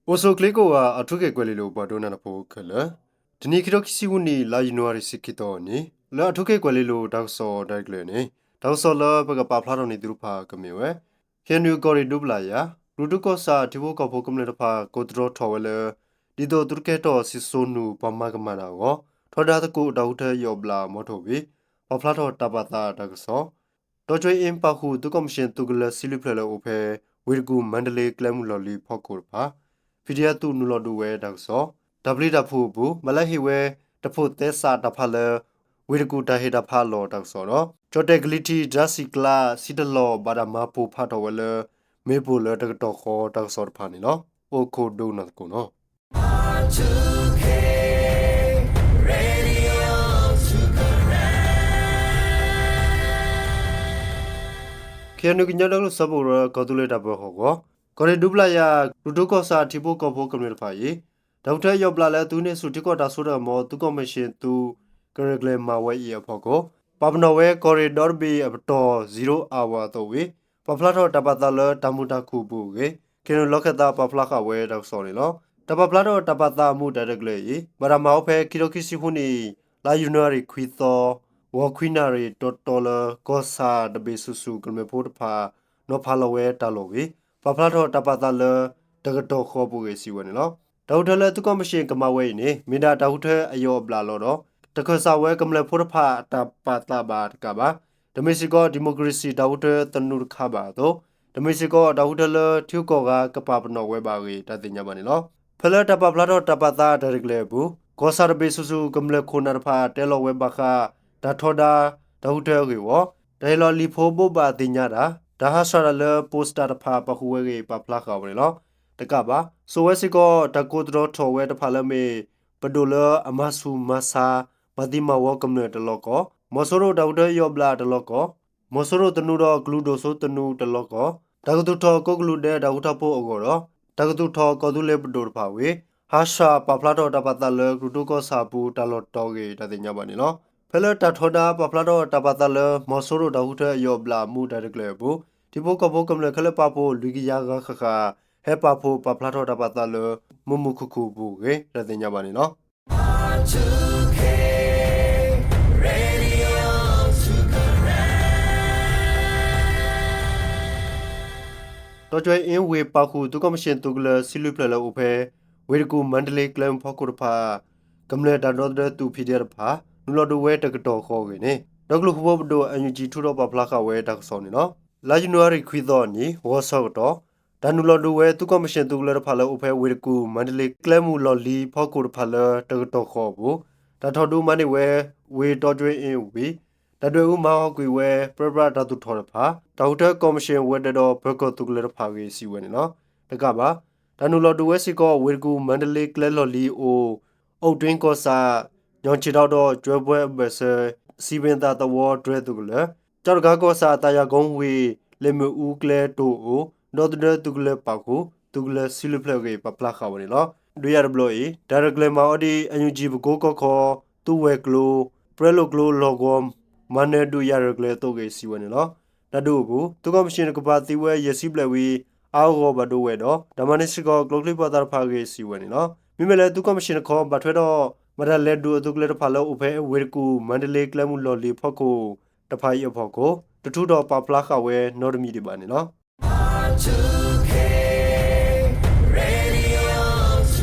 အိၣ်ဆူၣ်ချ့ကိးဂၤ အၣ်ထူခ့ၣ်ကွဲၤလ့လိၤ ပှၤဒိကနၣ်တၢ်ဖိခဲလၢာ်, တနံၤခံထိခံဆံဃုနံၣ် လါယနူၤအါရံၤ ဆံခံသီအနံၤ လၢအၣ်ထူခ့ၣ်ကွဲၤလ့လိၤ တၢ်ကစီၣ်တၢ်ရဲၣ်တၢ်ကျဲၤန့ၣ် တၢ်ကစီၣ်လၢပကပာ်ဖျါထီၣ်န့ၢ်သုတဖၣ်ကမ့ၢ်ဝဲ ခ့ၣ်အဲၣ်ယူၣ် ကီၢ်ရ့ၣ်ဒူပျၢ်ယၤ ကရူၢ်ဒူၣ်ကီၢ်ဆၣ်ထံဖိကီၢ်ဖိကမျၢၢ်တဖၣ် ကိးတြီထီၣ်ဝဲလၢ ဒ်သိးသုတကဲထီၣ်စံၣ်စိၤနူာ်ပှၤမၤကမၣ်တၢ်အဂီၢ် ထီဒါသကိးတၢ်ဃုထၢယီၣ်ဘျးမီထိၣ်ဝံၤ ပာ်ဖျါထီၣ်တၢ်ပာ်သးတၢ်ကစီၣ်, ဒီကၠွ့အ့ပာ်ဃုာ်သုးကီၢ်မံၣ်ၡ့ၣ်သုးကလၢၤဆံလွံၢ်ဖျၢၣ်လၢအိၣ်ဖဲ ဝ့ၢ်တကူၣ် မါတလ့ ကျဲမုၢ်လီၢ်လံၤဖီခိၣ်တဖၣ် ဖံးဒံးအသုးနုာ်လီၤဒုးဝဲတၢ်ကစီၣ်, တၢ်ပျံၤတၢ်ဖုးအပူၤ ဘၣ်လဲၤဟ့ၣ်ဝဲ တဖိးသဲစးတၢ်ဖးလၢ ဝ့ၢ်တကူၣ်တၢ်ဟ့ၣ်တၢ်ဖးအလီၢ်တၢ်ကစီၣ်ဒီး ကၠီၣ်တဲၣ်ကလံၤထံး ဒြါစံၣ်ကျါ ဆံတလီၢ်ဘၣ်တၢ်မၤပိာ်ဖးထီၣ်ဝဲလၢ မ့ၣ်ပိၢ်လၢတကတီၢ်ဃီတၢ်ကစီၣ်တဖၣ်န့ၣ်လီၤ. အိၣ်ခိးဒိကနၣ်သကိးနီၤ. ခ့ၣ်အဲၣ်ယူၣ် ကညီဒီကလုာ်စၢဖှိၣ်ကရၢ ကီၢ်သူလ့ၤတၢ်ပၢဟီၣ်ကဝီၤ ကီၢ်ရ့ၣ်ဒူပျၢ်ယၤ ကရူၢ်ဒူၣ်ကီၢ်ဆၣ်ထံဖိကီၢ်ဖိကမျၢၢ်တဖၣ်အံၤ တၢ်ဃုထၢယီၣ်ဘျးလၢသုးဟံးန့ၢ်ဆူၣ်ထံကီၢ်တၢ်စိတၢ်ကမီၤ သုးကီၢ်မံၣ်ၡ့ၣ်သုးကရဲၣ်ကျဲၤမၤဝဲအံၤအဖီခိၣ် ပာ်ပနီၣ်ဝဲကီၢ်ရ့ၣ်ဒီတဘ့ၣ်အပတီၢ် zero hour အသီဝံၤ ပာ်ဖျါထီၣ်တၢ်ပာ်သးလၢတၢ်မုာ်တၢ်ခုၣ်အပူၤအဂ့ၢ် ခ့ၣ်အဲၣ်ယူၣ် လီၢ်ခၢၣ်သးပာ်ဖျါဃာ်ဝဲတၢ်ကစီၣ်န့ၣ်လီၤ. တၢ်ပာ်ဖျါထီၣ်တၢ်ပာ်သးအမူးတၢ်ရဲၣ်တၢ်ကျဲၤအံၤ ဘၣ်တၢ်မၤအိၣ်ဖဲခံထိခံဆံဃုနံၣ် လါယနူၤအါရံၤခွံသီ ဂီၤခွံနၣ်ရံၣ်တီတီလၢ ကီၢ်ဆၣ်တဘ့ၣ်ဆူၣ်ဆူၣ်ကမျၢၢ်ဖိတဖၣ် နီၤဖးလီၤဝဲတၢ်လီၢ်ဝံၤ ပာ်ဖျါထီၣ်တၢ်ပာ်သးလၢ တကတီၢ်ဃီအပူၤအဂ့ၢ် စံးဝဲန့ၣ်လီၤ. တၢ်ဃုထၢလၢသုးကီၢ်မံၣ်ၡ့ၣ်ကမၤဝဲအံၤန့ၣ် မ့ၢ်ဒၣ်တၢ်ဃုထၢအယီၣ်အဘျးလီၤဒီး တခၢၣ်စးဝဲကမျၢၢ်ဖိတဖၣ်အတၢ်ပာ်သးဘၣ်တကးဘၣ်. တမ့ၢ်စ့ၢ်ကီး ဒံၣ်မိၣ်ကရ့ၣ်စံၣ်တၢ်ဃုထၢသနူတခါဘၣ်အသိး တမ့ၢ်စ့ၢ်ကီး တၢ်ဃုထၢလၢထံဂုၤကီၢ်ဂၤကပာ်ပနီၣ်ဝဲဘၣ်အဂ့ၢ် တၢ်သ့ၣ်ညါဘၣ်န့ၣ်လီၤ. ဖဲလၢတၢ်ပာ်ဖျါထီၣ်တၢ်ပာ်သးတၢ်ရဲၣ်တၢ်ကျဲၤအပူၤ ကီၢ်ဆၣ်တဘ့ၣ်ဆူၣ်ဆူၣ်ကမျၢၢ်ခိၣ်နၢ်တဖၣ် တဲလီၤဝဲဘၣ်ဃး တၢ်ထီဒါ တၢ်ဃုထၢအဂ့ၢ်အဂီၢ် တၢ်ဟ့ၣ်လီၤလံာ်ဖိဘိးဘၣ်သ့ၣ်ညါတၢ် တၢ်ဟးဆှၣ်တၢ်လၢ poster တဖၣ်ပာ်ဃုာ်ဝဲအဂ့ၢ် ပာ်ဖျါဃာ်ဝဲန့ၣ်လီၤ. တကးဘၣ် စိာ်ဝဲစ့ၢ်ကီး တၢ်ကိးတြီထီၣ်ဝဲတဖၣ်လၢမ့ၢ် ပဒိၣ်လၢအမၤဆူၣ်မၤဆါ မၤသံမၤဝီကမျၢၢ်တလီၢ်ကီၢ်, မီၤစိရိၤတၢ်ဃုထၢယီၣ်ဘျးတလီၢ်ကီၢ်, မီၤစိရိၤသနူဒီးကလုာ်ဒိၣ်စိသနူတလီၢ်ကီၢ်, တၢ်ကသူၣ်ထီၣ်ကိးကလုာ်ဒဲးတၢ်ဃုထၢဖိအဂီၢ်ဒီး တၢ်ကသူၣ်ထီၣ်ကီၢ်သူလ့ၤပဒိၣ်တဖၣ်ဝံၤ ဟးဆှၣ်ပာ်ဖျါထီၣ်တၢ်ပာ်သးလၢ ကရူၢ်ဒူၣ်ကီၢ်ဆၣ်အပူၤ တၢ်လီၢ်တတီၤအဂ့ၢ် တၢ်သ့ၣ်ညါဘၣ်န့ၣ်လီၤ. ဖဲလၢတၢ်ထီဒါပာ်ဖျါထီၣ်တၢ်ပာ်သးလၢ မီၤစိရိၤတၢ်ဃုထၢအယီၣ်အဘျးအမူးတၢ်ရဲၣ်တၢ်ကျဲၤအပူၤ ထံဖိကီၢ်ဖိကမျၢၢ်ခဲလၢာ်ပာ်ဖှိၣ်လွံၢ်ကယၤဂၤဃၣ်ဃၣ် ဟဲပာ်ဖှိၣ်ပာ်ဖျါထီၣ်တၢ်ပာ်သးလၢ မုာ်မုာ်ခုၣ်ခုၣ်အပူၤအဂ့ၢ် တၢ်သ့ၣ်ညါဘၣ်န့ၣ်လီၤ. ဒီကၠွ့အ့ဝ့ၢ်ပာ်ဃုာ် သုးကီၢ်မံၣ်ၡ့ၣ်သုးကလၢၤဆံလွံၢ်ဖျၢၣ်လၢအိၣ်ဖဲ ဝ့ၢ်တကူၣ် မါတလ့ ကျဲမုၢ်ဖီခိၣ်တဖၣ် ကမျၢၢ်တၢ်ဒီသဒၢသုး ဖံးဒံး တဖၣ် နုာ်လီၤဒုးဝဲတကတီၢ်ဃီအဂ့ၢ်န့ၣ် ဒီကလုာ်ဃိာ်ဖိပဒိၣ် NUG ထုးထီၣ်ပာ်ဖျါဃာ်ဝဲတၢ်ကစီၣ်န့ၣ်လီၤ. လါယနူၤအါရံၤခွံသီအနံၤ ဂီၤဆၢကတီၢ် တၢ်နုာ်လီၤဒုးဝဲသုးကီၢ်မံၣ်ၡ့ၣ်သုးကလၢၤတဖၣ်လၢအိၣ်ဖဲဝ့ၢ်တကူၣ် မါတလ့ ကျဲမုၢ်လီၢ်လံၤဖီခိၣ်တဖၣ်လၢတကတီၢ်ဃီအပူၤ တၢ်ထီၣ်ဒုးမၤန့ၢ်ဝဲ ဝ့ၢ်ဒီကၠွ့အ့ဝံၤ တၢ်ဒွဲၣ်အူမၤဟးဂီၤကွံာ်ဝဲ ပၢပြးတၢ်သူၣ်ထီၣ်တဖၣ် တၢ်ဃုထၢကီၢ်မံၣ်ၡ့ၣ်ဝဲၤဒၢးဒီးပၢၤကီၢ်သုးကလၢၤတဖၣ်အဂ့ၢ် စံးဝဲန့ၣ်လီၤ. တကးဘၣ် တၢ်နုာ်လီၤဒုးဝဲစ့ၢ်ကီး ဝ့ၢ်တကူၣ် မါတလ့ ကျဲလီၢ်လံၤအိၣ် အိၣ်တွ့ကီၢ်ဆၣ် ညီၣ်ဆံးထီဒီး ကၠွဲပှဲအဘၢၣ်စၢၤ စံးဘ့ၣ်သၣ်သဝီတြဲၤသုးကလၢၤ, ကၠီတကၤကီၢ်ဆၣ် သးယၤကိဝ့ၢ် လ့ၣ်မ့ၣ်အူကျဲတိၢ်အိၣ် ဒီသဒၢသုးကလၢၤပာ်ဃုာ် သုးကလၢၤဆံလွံၢ်ဖျၢၣ်အဂ့ၢ် ပာ်ဖျါဃာ်ဝဲန့ၣ်လီၤ. ဒုးယၤတဘျီအံၤ တၢ်ရဲၣ်တၢ်ကျဲၤမၤအီၤဒ် NUG ပကိကီၢ်ခီ သူဝဲၤကျိၤ ပြၢလိာ်ကျိၤလီၢ်ကဝီၤ မၤနၢၤဒုးယၤရဲၣ်တၢ်ကျဲၤအသိးအဂ့ၢ် စံးဝဲန့ၣ်လီၤ. တၢ်ဒုးအပူၤ သုးကီၢ်မံၣ်ၡ့ၣ်တကပၤသံဝဲယဲၢ်ဆံဘျဲၣ်ဝံၤ အါအါဂီၢ်ဂီၢ်ဘၣ်ဒိဝဲဒီး တၢ်မၤန့ၢ်စ့ၢ်ကီးကျိချံမျိာ်သၣ်တဖၣ်အဂ့ၢ် စံးဝဲန့ၣ်လီၤ. မ့မ့ၢ်လၢသုးကီၢ်မံၣ်ၡ့ၣ်တခီ ဘၣ်ထွဲဒီး ဘၣ်တၢ်လဲၤဒုးအသုးကလၢၤတဖၣ်လၢအိၣ်ဖဲဝ့ၢ်တကူၣ် မါတလ့ ကျဲမုၢ်လီၢ်လံၤဖီခိၣ်တဖၣ်အံၤအဖီခိၣ် တထုးထီၣ်ပာ်ဖျါဃာ်ဝဲနီတမံၤဒံးဘၣ်န့ၣ်လီၤ.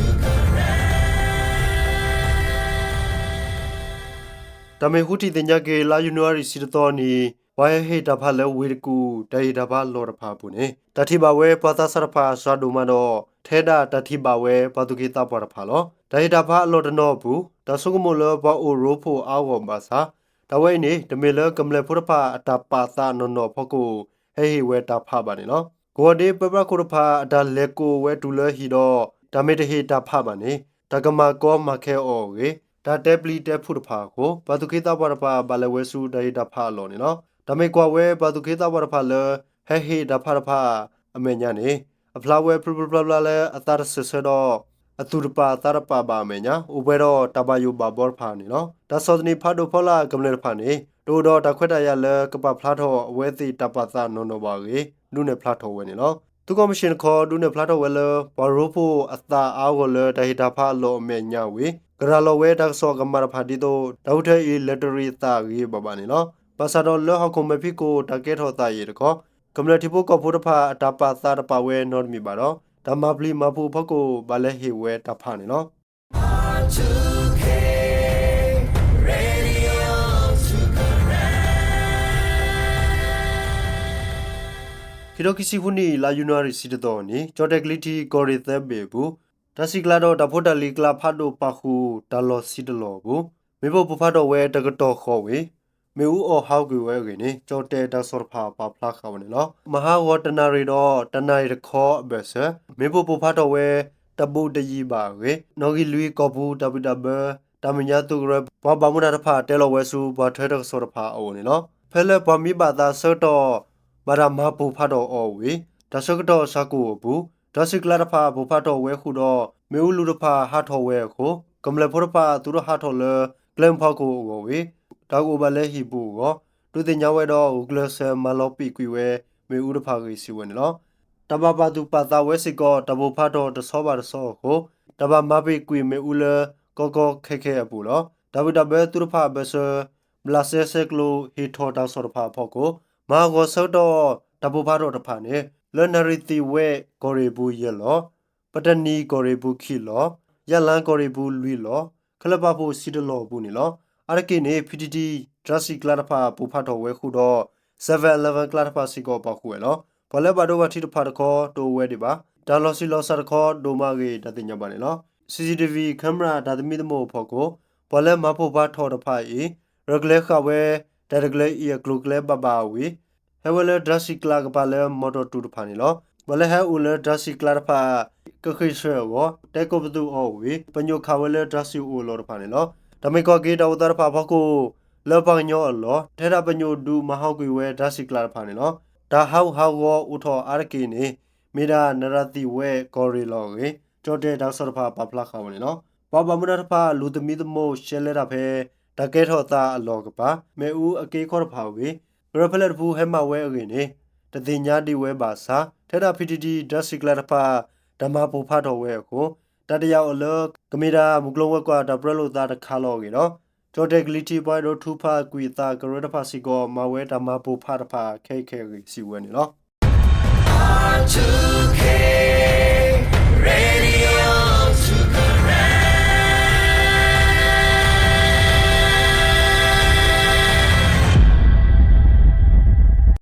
တၢ်မ့ၢ်ဟူထံၣ်သ့ၣ်ညါက့ၤ လါယနူၤအါရံၤဆံတသီနံၤ ပှၤဟဲဟ့ၣ်တၢ်ဖးလၢဝ့ၢ်တကူၣ် တၢ်ဟ့ၣ်တၢ်ဖးအလီၢ်တဖၣ်အပူၤန့ၣ် တၢ်ထံၣ်ဘၣ်ဝဲပှၤသးစၢ်တဖၣ်စှၤဒိၣ်မးဒီး ထဲဒၣ်တၢ်ထံၣ်ဘၣ်ဝဲပှၤသူၣ်က့သးပှၢ်တဖၣ်လီၤ. တၢ်ဟ့ၣ်တၢ်ဖးအလီၢ်တနီၤအပူၤ တၢ်ဆိကမိၣ်လၢပှၤအိၣ်ရိဖှိၣ်အါအါဂီၢ်ဂီၢ်ဘၣ်ဆၣ် တၢ်ဝဲအံၤန့ၣ် တမ့ၢ်လၢကမျၢၢ်ဖိတဖၣ်အတၢ်ပာ်သးနီၢ်နီၢ်အဖီခိၣ် ဟဲဟ့ၣ်ဝဲတၢ်ဖးဘၣ်န့ၣ်လီၤ. ကဝီၤဒ့ပၢပြးခိၣ်တဖၣ် အတၢ်လဲၤကိးဝဲတုၤလၢဟံၣ်ဒီး တၢ်မ့ၢ်တဟ့ၣ်တၢ်ဖးဘၣ်န့ၣ် တၢ်ကမၤကီမၤခဲအီၤအဂ့ၢ် တၢ်တဲပျံၤတဲဖုးတဖၣ်အဃိ ပှၤသူၣ်က့သးပှၢ်တဖၣ် ဘၣ်လဲၤဝဲဆူတၢ်ဟ့ၣ်တၢ်ဖးအလီၢ်န့ၣ်လီၤ. တၢ်မ့ၢ်ကွၢ်ဝဲပှၤသူၣ်က့သးပှၢ်တဖၣ်လၢ ဟဲဟ့ၣ်တၢ်ဖးတဖၣ်အမဲာ်ညါန့ၣ် အဖျါဝဲဖျိဖျိဖျါဖျါလၢအသးတစဲးဆၢဒီး အသူၣ်တပာ်သးတပာ်ဘၣ်အမဲာ်ညါ အိၣ်ပှဲၤဒီးတၢ်ဘၣ်ယိၣ်ဘၣ်ဘီတဖၣ်န့ၣ်လီၤ. တၢ်ဆီၣ်သနံးဖးဒိၣ်ဖီလာ်ကမျၢၢ်တဖၣ်န့ၣ် တအိၣ်ဒီးတၢ်ခွဲးတၢ်ယာ်လၢကပာ်ဖျါထီၣ်အဝဲသ့ၣ်တၢ်ပာ်သးနီၢ်နီၢ်ဘၣ်အဂ့ၢ် ဒုးနဲၣ်ဖျါထီၣ်ဝဲန့ၣ်လီၤ. သုးကီၣ်မံၣ်ၡ့ၣ်တခီ ဒုးနဲၣ်ဖျါထီၣ်ဝဲလၢ ပှၤရိဖှိၣ်အသးအါအါဂီၢ်ဂီၢ်လၢ တၢ်ဟ့ၣ်တၢ်ဖးအလီၢ်အမဲာ်ညါဝံၤ ကရၤလီၤဝဲတၢ်ကစီၣ်ကမၣ်တဖၣ်ဒ်သိး တၢ်ဟူးထဲအံၤ လဲၤတရံးအသးအဂ့ၢ်ဘၣ်ဘၣ်န့ၣ်လီၤ. ဘၣ်ဆၣ်ဒီးလၢဟီၣ်ခိၣ်မဲာ်ဖံးခိၣ် တၢ်ကဲထီၣ်သးအံၤတခီ ကမျၢၢ်ထံဖိကီၢ်ဖိတဖၣ် အတၢ်ပာ်သးတပာ်ဝဲနီတမံၤဘၣ်ဒီး တၢ်မၤပျံၤမၤဖုးအဖီခိၣ် ဘၣ်လဲၤဟ့ၣ်ဝဲတၢ်ဖးန့ၣ်လီၤ. ခံကထိခံဆံဃုနံၣ် လါယနူၤအါရံၤ တဆံတၢသီန့ၣ် ကၠီၣ်တဲၣ်ကလံၤထံး ကီၢ်ရ့ၣ်သၢဘ့ၣ်အပူၤ တၢ်စံၣ်ကျါဒီးတၢ်ဖိတၢ်လံၤကျါဖးဒိၣ်ပာ်ဃုာ် တၢ်လီၢ်ဆံတလီၢ်အပူၤ မ့ၣ်ပိၢ်ပိၢ်ဖးထီၣ်ဝဲတကတီၢ်ဃီဝံၤ မ့ၣ်အူအီၣ်ဟးဂီၤကွံာ်ဝဲအဂ့ၢ်န့ၣ် ကၠီၣ်တဲၣ်တၢ်ကစီၣ်တဖၣ်ပာ်ဖျါဃာ်ဝဲန့ၣ်လီၤ. မဟါဂီၤတနၣ်ရံၣ်ဒီးတနၣ်ရံၣ်တခီအဘၢၣ်စၢၤ မ့ၣ်ပိၢ်ပိၢ်ဖးထီၣ်ဝဲ တဘူးတယံၤဘၣ်အဂ့ၢ် နီၣ်ဂံၢ်လွံၢ်ကီၢ်ပူၤ တၢ်ဘံၣ်တၢ်ဘၢ တၢ်မဲာ်ညါသုးကရၢ ပှၤဘၣ်မူဘၣ်ဒါတဖၣ်တဲလီၤဝဲဆူ ပှၤထွဲတၢ်ကစီၣ်တဖၣ်အအိၣ်န့ၣ်လီၤ. ဖဲလၢပှၤမံဘၣ်သးဆၢကတီၢ် ဘၣ်တၢ်မၤပိၢ်ဖးထီၣ်အီၤဝံၤ တၢ်ဆၢကတီၢ်ဆၢကိၣ်အပူၤ တၢ်စံၣ်ကျါတဖၣ်ပိၢ်ဖးထီၣ်ဝဲဃုာ်ဒီး မ့ၣ်အူလူၤတဖၣ်ဟးထီၣ်ဝဲအဃိ ကမျၢၢ်ဖိတဖၣ်သူၣ်ထီၣ်ဟးထီၣ်လၢ ကျဲမုၢ်ဖးခိၣ်အဂီၢ်ဝံၤ တၢ်ကအိၣ်ဘၣ်လၢဟံၣ်ပူၤအဂီၢ် ဒုးသ့ၣ်ညါဝဲဒီး ဂုာ်ကျဲးစၢးမၤလီၤပံာ်ကွံာ်ဝဲ မ့ၣ်အူတဖၣ်အဂ့ၢ် စံးဝဲန့ၣ်လီၤ. တၢ်ဘၣ်ပာ်သူၣ်ပာ်သးဝဲစ့ၢ်ကီး တၢ်ပိၢ်ဖးထီၣ်တဆီဘၣ်တဆီအဃိ တၢ်ဘၣ်မၤပံာ်ကွံာ်မ့ၣ်အူလၢ ကီကီခဲခဲအပူၤလီၤ. တၢ်ဘံၣ်တၢ်ဘၢသုးတဖၣ်အဘၢၣ်စၢၤ ဘျးစဲဆဲးကျိးဟ့ၣ်ထီၣ်တၢ်ကစီၣ်တဖၣ်အဖီခိၣ် မဟါဂီၤဆၢကတီၢ် တၢ်ပိၢ်ဖးထီၣ်တဖၣ်န့ၣ် လၢနၣ်ရံၣ်သံၣ်ဝဲၣ်ကီၢ်ရ့ၣ်ပူၤယဲၢ်လီၢ်, ပတနံၣ်ကီၢ်ရ့ၣ်ပူၤခံလီၢ်, ယၣ်လၣ်ကီၢ်ရ့ၣ်ပူၤလွံၢ်လီၢ်, ခဲလၢာ်ပာ်ဖှိၣ်ဆံတလီၢ်အပူၤန့ၣ်လီၤ. အါတက့ၢ်န့ၣ် ဖံးတံၢ်တံၢ် တြၢစံၣ်ကျါတဖၣ် ပိၢ်ဖးထီၣ်ဝဲဃုာ်ဒီး seven eleven ကျါတဖၣ်စ့ၢ်ကီးပာ်ဃုာ်ဝဲလီၤ. ပှၤလၢဘၣ်ဒိဘၣ်ထံးတဖၣ်တခီ တအိၣ်ဝဲဒံးဘၣ်. တၢ်လီၤဆံးလီၤစှၤတခီ ဒိၣ်မးအဂ့ၢ် တၢ်သ့ၣ်ညါဘၣ်န့ၣ်လီၤ. စီၣ်ထံၣ်တံၣ်ဝံၣ် camera တၢ်သမံသမိးအဖီခိၣ် ပှၤလၢမၤပိၢ်ဖးထီၣ်တဖၣ်အံၤ ရဲၣ်ကျဲၤဃာ်ဝဲ တၢ်ရဲၣ်ကျဲၤအံၤအကျိၤအကျဲဘၣ်ဘၣ်ဝံၤ ဟဲဝဲလၢတြၢစံၣ်ကျါကပၤလၢ မီၣ်တီၣ်တူၣ်တဖၣ်န့ၣ်လီၤ. ပှၤလၢဟဲအိၣ်လၢတြၢစံၣ်ကျါတဖၣ် ကဃ့ၢ်ဆၢအဂီၢ် တဲကိးပသူအီၤဝံၤ ပညိၣ်ခးဝဲလၢတြၢစံၣ်အိၣ်အလီၢ်တဖၣ်န့ၣ်လီၤ. တၢ်မ့ၢ်ကွၢ်က့ၤတၢ်အိၣ်သးတဖၣ်အဖီခိၣ် လၢပှၤကညီအလီၢ် ထဲဒၣ်ပညိၣ်ဒုးမၤဟးဂီၤကွံာ်ဝဲတြၢစံၣ်ကျါတဖၣ်န့ၣ်လီၤ. တၢ်ဟးဂူာ်ဟးဂီၤအိၣ်ထီၣ်အါတက့ၢ်န့ၣ် မ့ၢ်ဒၣ်နၣ်ရံၣ်သံၣ်ဝဲၣ်ကီၢ်ရ့ၣ်လီၤအဂ့ၢ် ကၠီၣ်တဲၣ်တၢ်ကစီၣ်တဖၣ်ပာ်ဖျါဃာ်ဝဲန့ၣ်လီၤ. ပှၤဘၣ်မူဘၣ်ဒါတဖၣ် လူၤသမံသမိးရှဲလဲတၢ်ဖဲ တၢ်ကဲထီၣ်သးအလီၢ်ကပၤ မ့ၣ်အူအက့အခီတဖၣ်ဝံၤ ကရၢဖဲလဲၣ်တဖုဟဲမၤဝဲအဂ့ၢ်န့ၣ် တသ့ၣ်ညါဒံးဝဲဘၣ်ဆၣ် ထဲဒၣ်ဖံးတံၢ်တံၢ် တြၢစံၣ်ကျါတဖၣ် တၢ်မၤပိၢ်ဖးထီၣ်ဝဲအဃိ တၢ်တယာ်အီၤလၢ ကမ့ၢ်ဒၣ်မုၢ်ကျိၤဝဲၤကွာ်တၢ်ပြၢလိာ်သးတခါလီၤအဂ့ၢ်ဒီး ကၠီၣ်တဲၣ်ကလံၤထံး ပှၤအဲၣ်ဒိးထုကဖၣ်ကွံာ်အသးကရၢတဖၣ်စ့ၢ်ကီး မၤဝဲတၢ်မၤပိၢ်ဖးတဖၣ်ခဲအံၤခဲအံၤအဂ့ၢ် စံးဝဲန့ၣ်လီၤ.